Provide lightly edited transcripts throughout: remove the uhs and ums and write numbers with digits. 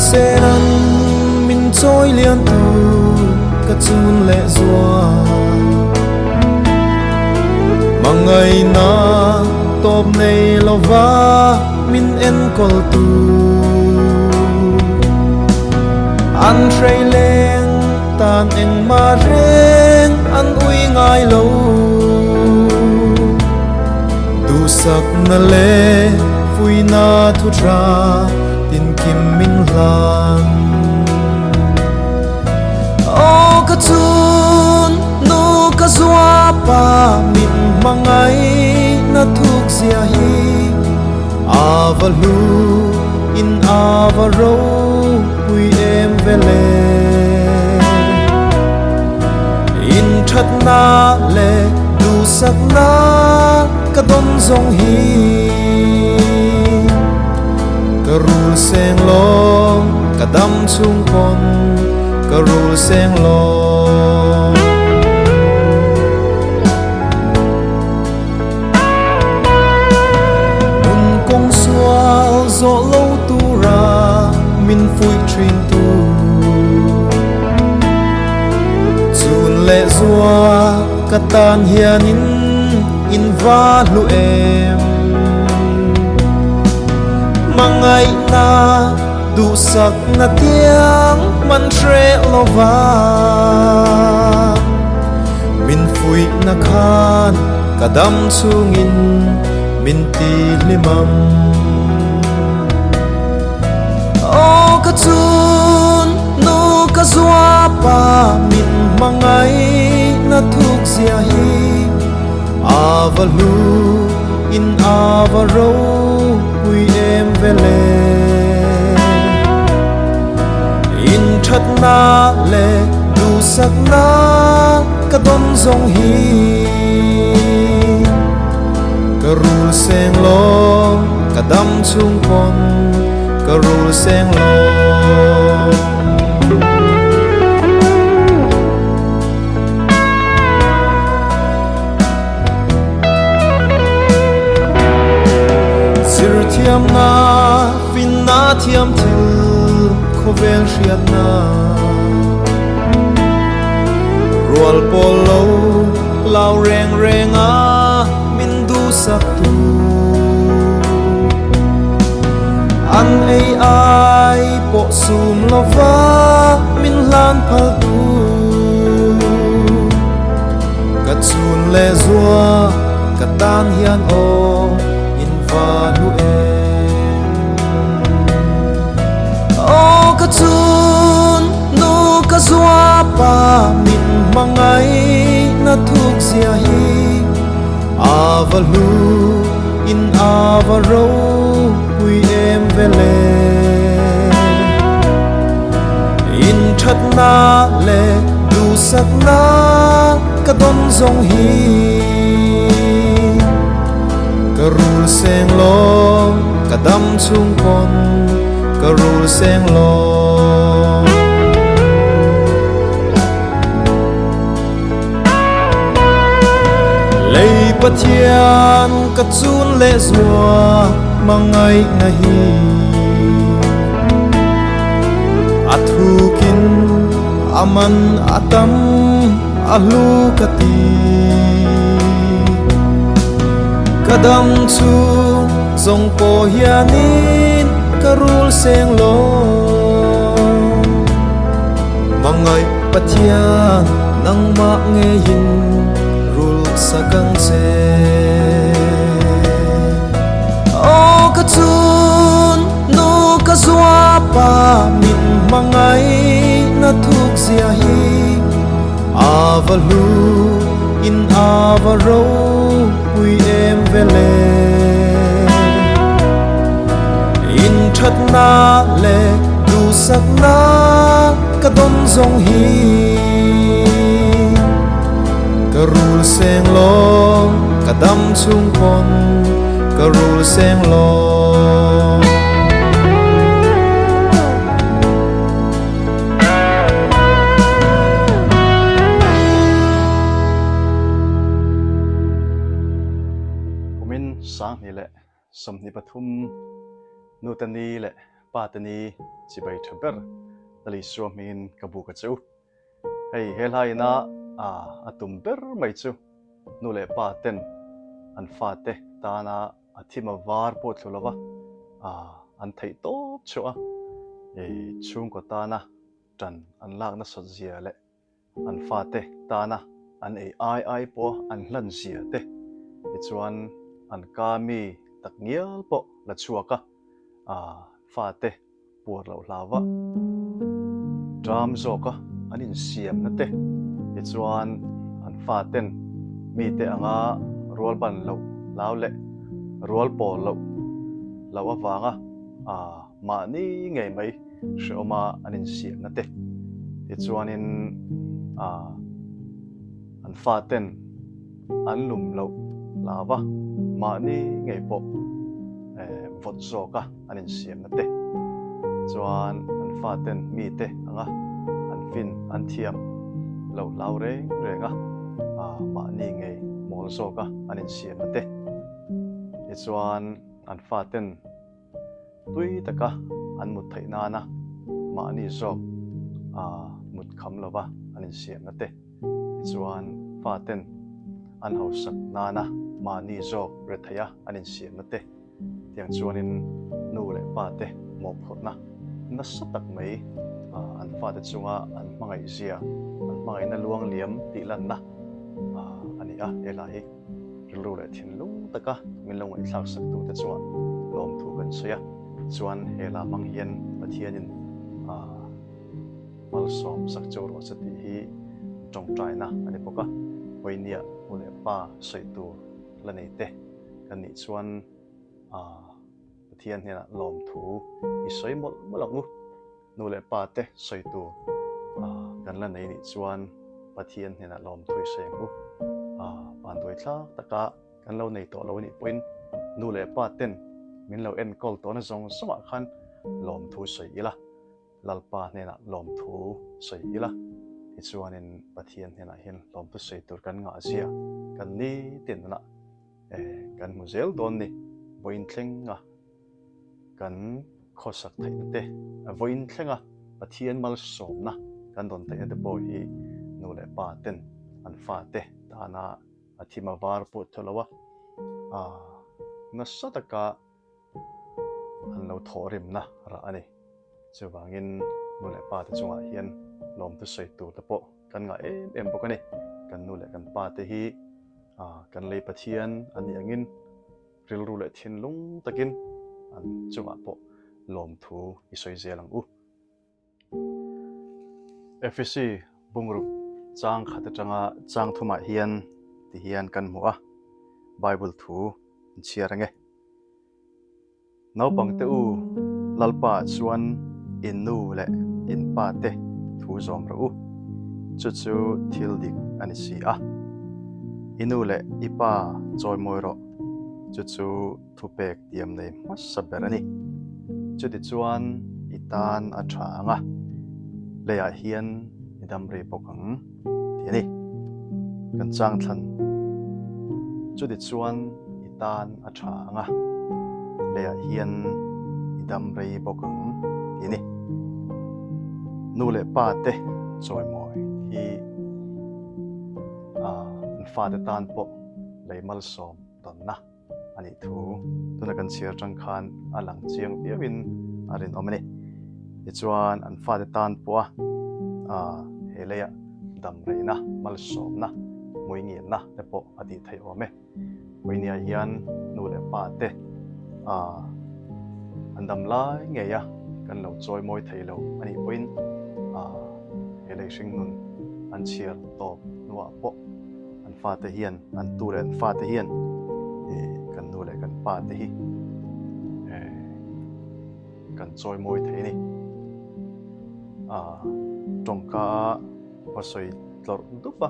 Thisenan min chawi lian tu ka chun leh zual. Hmangaihna tawp nei lova min enkawl tu. An hrei leng tan engmah reng an ui ngai lo. Duhsakna leh fuihna thu tha tinkim min hlan. Aw ka chun nu ka zuapa min hmangaihna thuk zia hi a va hlu in a va ropui em ve le. Inthatna leh duhsakna ka dawn zawng hi ka rul seng lawng ka dam chhung pawn ka rul seng lawng. Nun kawng sual zawh lo tura min fuih thin tu. Chun leh zua ka tan hianin in va hlu em. Hmangaihna duhsakna tiang man hreh lova min fuihna khan ka dam chhungin min ti hlim ang. Aw ka chun nu ka zuapa min hmangaihna thuk zia hi a va hlu in a va ropui em ve le. Inthatna leh duhsakna ka dawn zawng hi ka rul seng lawng ka dam chhung pawn ka rul seng lawng. Zirthiamna finna thiam thil khawvel hriatna rual pawl lo lau reng reng a min duhsak tu an ei ai pawh sum lova min hlan phal tu ka chhun leh zua ka tan hian aw in va hlu em. Aw ka chhun nu ka zua pa min hmangaihna thuk zia hi a va hlu in a va ropui em ve le. Inthatna leh duhsakna ka dawn zawng hi ka rul seng lawng ka dam chhung pawn ka rul seng lawng. Lei Pathian ka chun leh zua hmangaihna hi a thukin a man a tam a hlu ka ti. Ka dam chhung zawng pawh hianin ka rul seng lawng. Hmangaih Pathian nangmah ngeiin rul sak ang che. Aw ka chun nu ka zuapa min hmangaihna thuk zia hi a va hlu in a va ropui em ve le. Inthatna leh duhsakna ka dawn zawng hi ka rul seng lawng ka dam chhung pawn ka rul seng lawng. Kumin 24 nu te ni leh. Pa te ni chibai tha ber Lal Isua hmingin ka buk a che u. Hei he hla ina a tum ber mai chu nu leh pa ten an fate tana a thim a var pawh thlu lova an theih tawp chhuah a, chhungkaw tana tan an lak nasat zia leh an fate tana an ei ai ai pawh an hlan zia te tichuan an ka mi tak ngial pawh la chhuak a, fate puar loh hlau a, ṭam zawka an insiamna te tichuan an faten mite anga rual ban loh hlau leh rual pawl loh loh avanga mahni ngei mai hrehawma an insiamna te tichuanin an faten an lum loh hlau a, mahni ngei pawh vawt zawka an insiamna te chuan an faten mite anga an fin an thiam loh hlau reng reng a, mahni ngei mawl zawka an insiamna te tichuan an faten Tui taka an mut theih nana mahni zawk mut kham lova an insiamna te tichuan faten an hausak nana mahni zawk retheia an insiamna te tiang chuanin nu leh pa te mawhphurhna nasa tak mai an fate chunga an hmangaihzia, an hmangaihna luang liam tih lanna a ni a, he hla hi. Rilru leh thinlung taka min lo ngaihthlak sak tute chuan lawmthu kan sawi a, chuan he hla hmang hian Pathianin malsawm sak cheu rawh se tih hi tawngtaina a ni bawk a, Vawinia u leh pa sawi tur la nei te kan nih chuan Pathian hnenah lawmthu i sawi mawlh mawlh ang u. Nu leh pa te sawi tur kan la nei nih chuan Pathian hnenah lawmthu i sawi ang u. Vanduai thlak taka kan lo nei tawh lo anih pawhin nu leh pa ten min lo enkawl tawhna zawng zawngah khan lawmthu sawi ila, Lalpa hnenah lawmthu sawi ila, tichuanin Pathian hnenah hian lawmthu sawi tur kan ngah zia kan nitin nunah kan hmu zel dawn ni. Vawiin thlenga kan khawsak theihna te, vawiin thlenga Pathian malsawmna kan dawn theihna te pawh hi nu leh pa ten an fate tana a thim a var pawh tha lo a, nasa taka an lo thawhrimna rah a ni. Chuvangin nu leh pa te chungah hian lawmthu sawi tur te pawh kan ngah em em bawk a ni. Kan nu leh kan pa te hi kan lei Pathian an nih angin, Rilru leh thinlung takin an chungah pawh lawmthu i sawi zel ang u. Efesi bungruk chang khat atanga chang thumah hian ti hian kan hmu a, Bible thu an chhiar ang e. Naupangte u, Lalpa chuan in nu leh in pa te thu zawm rawh u, chu chu thil dik a ni si a. I nu leh i pa chawimawi rawh, chu chu thupek tiam nei hmasa ber a ni. Chutichuan i tan a tha ang a, leiah hian i dam rei bawk ang tih a ni. Kan chang thlan. Chutichuan i tan a tha ang a, leiah hian i dam rei bawk ang tih a ni. Nu leh pa te chawimawi hi an fate tan pawh lei malsawm tawnna a nih thu tuna kan chhiar atang khan a lang chiang viauin a rinawm a ni. Tichuan an fate tan pawha he leia dam reina, malsawmna, hmuingianna te pawh a tih theih awm e. Vawinia hian nu leh pa te an dam lai ngei a, kan lo chawi mawi thei lo a nih pawhin he lei hring nun an chhiar tawp hnuah pawh an fate hian an tu leh an fate hian kan nu leh kan pa te hi kan chawi mawi thei a ni. Tawngka a va sawi tlawrh dup a,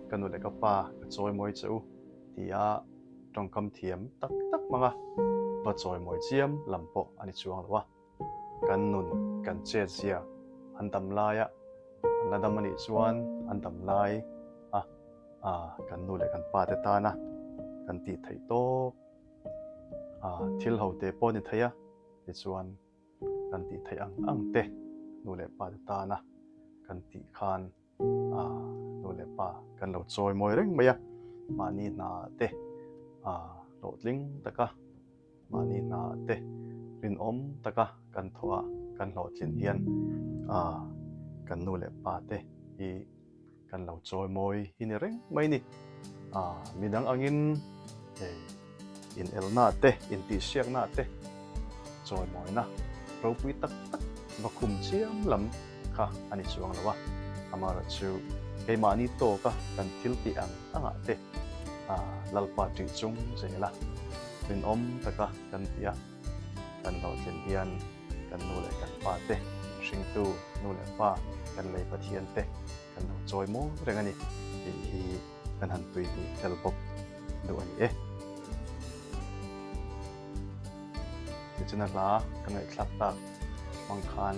ka nu leh ka pa ka chawi mawi che u tia tawngkam thiam tak tak hmanga va chawi mawi chiam lam pawh a ni chuang lo a. Kan nun, kan chet zia an dam laia an la dam a nih chuan an dam lai a kan nu leh kan pa te tana kan tih theih tawk thil ho te pawh a ni thei a tichuan. kan tih theih ang ang te nu leh pa te tana kan tih khan nu leh pa kan lo chawi mawi reng mai a, mahni hna te hlawhtling taka mahni hna te rinawm taka kan thawh a kan hlawhtlin hian kan nu leh pa te hi kan lo chawi mawi hi ni reng mai ni. Midang angin inelna te intihsiakna te chawi mawina ropui tak tak va khum chiam lam kha a ni chuang lo a, amaherawhchu keimahni tawka kan thil tih ang angah te Lalpa ṭih chung zela rinawm taka kan tih a, kan hlawhtlin hian kan nu leh kan pa te, hringtu nu leh pa kan lei Pathian te kan lo chawi mawi reng a ni tih hi kan han tui hnih tel bawk duh a ni e. Tichuan a hla ka ngaihthlak tak hmang khan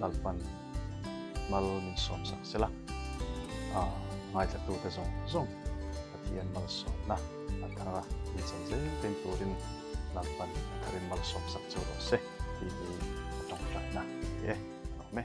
Lalpan mal min sawm sak sela, a ngaithlatute zawng zawng Pathian malsawmna a thar a inchan zel tel turin Lalpan a tharin malsawm sak chu rawh se tih hi ka tawngtaina a ni e. Ka lawm e.